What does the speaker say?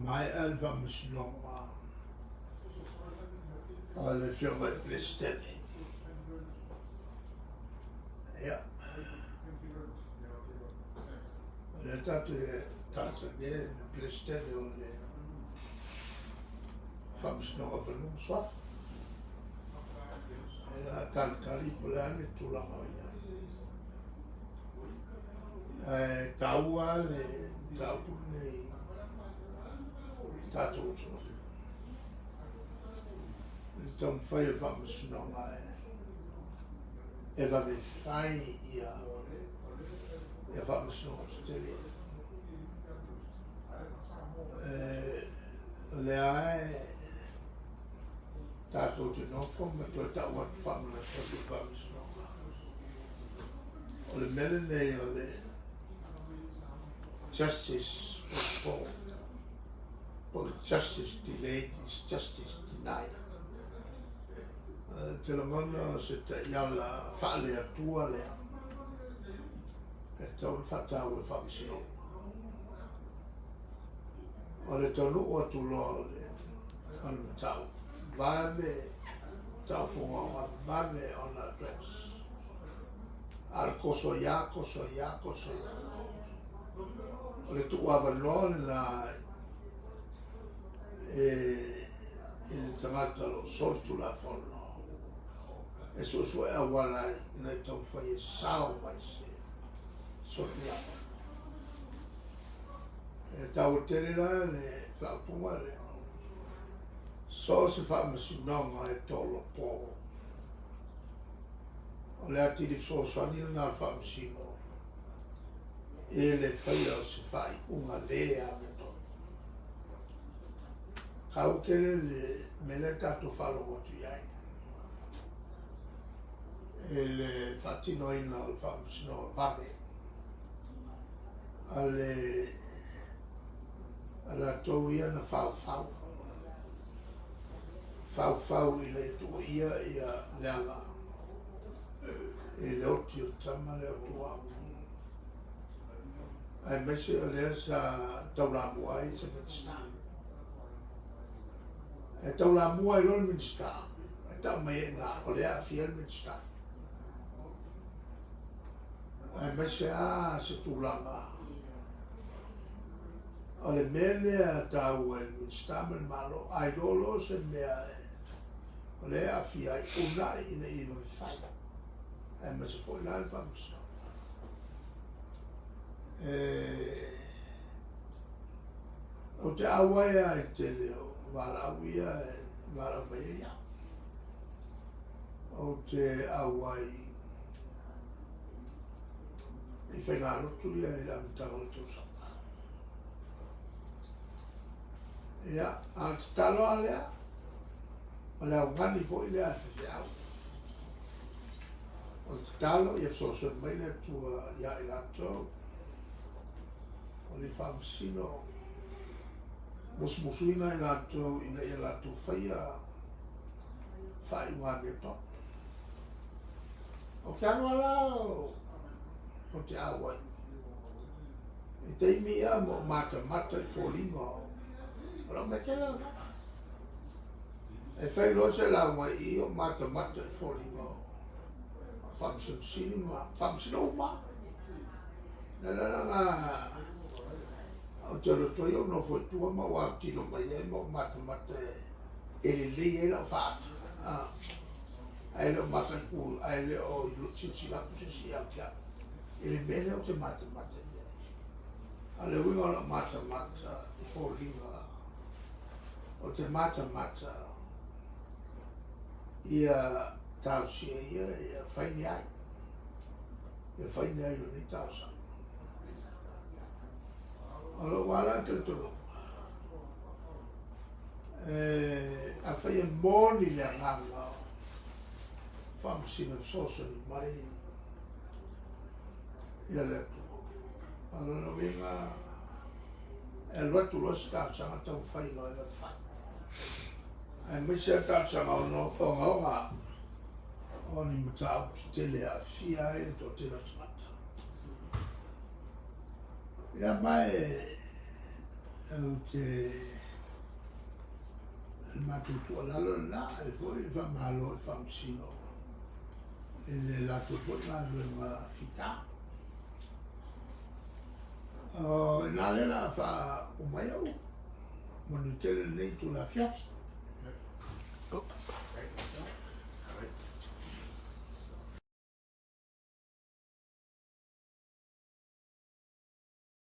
maea le faamasinoga a le Afioga i le Peresetene. Ia, o lea tatou te talosagia i le Peresetene o le Faamasinoga o Fanua ma Suafa. Ia, a talitali po o le a le tulaga o i ai. Ae taua le mataupu lenei i le tatou atunuu. I le taumafai o le faamasinoga e vave fai ia faamasinoga tetele. O lea e tatou te nofo ma toe tau atu faamanatu atu i le faamasinoga. O le mea lenei o le justice postponed, po o le justice delayed is justice denied. Ou te lagona o se taiala faale-Atua lea e tatau ona faataua e Faamasinoga. O le taunuu atu loa o le mataupu, vave mataupu ogaoga, vave ona address. A o le toso ai lava, toso ai lava, toso ai lava. O le tuuavanoa lena i le tagata o lo o solitulafono e suesue auala ai ina ia taumafai e sao mai se solitulafono. E taua tele la le faaupuga lea, so o se faamasinoga e tolopo. O le atili fesoasoani lena a le faamasino i le faia o se faaiuga le amiotonu. Taua tele le mea lea tatou faalogo atu i ai i le faatinoina o le faamasinoga vave a le a latou ia na faufau faufau ina ia tuuaia ia Leala i le oti o le tama lea o Tuau aemaise o lea sa taulamua ai se Minisita. E taulamua ai loa le Minisita, e tau mai ai i ina o lea e aafia le Minisita. Aemaise lava se tulaga o le mea lea e taua i le Minisita ma le Malo, a iloa loa se mea o lea e aafia ai, uunai ina ia vave fai, aemaise foi la le Faamasinoga. Ou te auai lava i le tele o valaau ia e valaau mai ai au. Ou te auai i faigalotu ia i le amataga o le tausaga. Ia, a o le tatalo lava lea, o le augani foi lea a le faifeau. O le tatalo ia fesoasoani mai le Atua ia i latou o le faamasino, musumusuina i latou ina ia latou faia faaiuga amiotonu. Ou te alu lava la ou te auai. I taimi ia ma ou matamata i foliga o lau mea tele lena. E fai loa se lauga i i ou matamata i foliga o Faamasino Sili ma Faamasino uma. Le la ou te alu atu ai ou nofo i tua ma ou autilo mai ai ma ou matamata e lelei ai lau faaata. Ae le o mataitu, ae le o silasila atu se isi ia te au i le mea lea ou te matamata i ai. A o le uiga o lau matamata i foliga, ou te matamata ia talosia ia ia fai ni ai, ia fai ni ai o nei talosaga. O lou lava la talitonuga, afai e moni le agaga o Faamasino e fesoasoani mai ia le Atua, a o lona uiga e alu atu loa se talosaga taumafai loa e fai, aemaise lava talosaga ogaoga o ni mataupu tetele e aafia ai le toatele o tagata. Ia ma e Ou te le matou tuualalo lena, e foi le faamalo i Faamasino i le latou foi galuega fita. O ina lea o le a faauma ai au upu. Manuia tele lenei itula afiafi.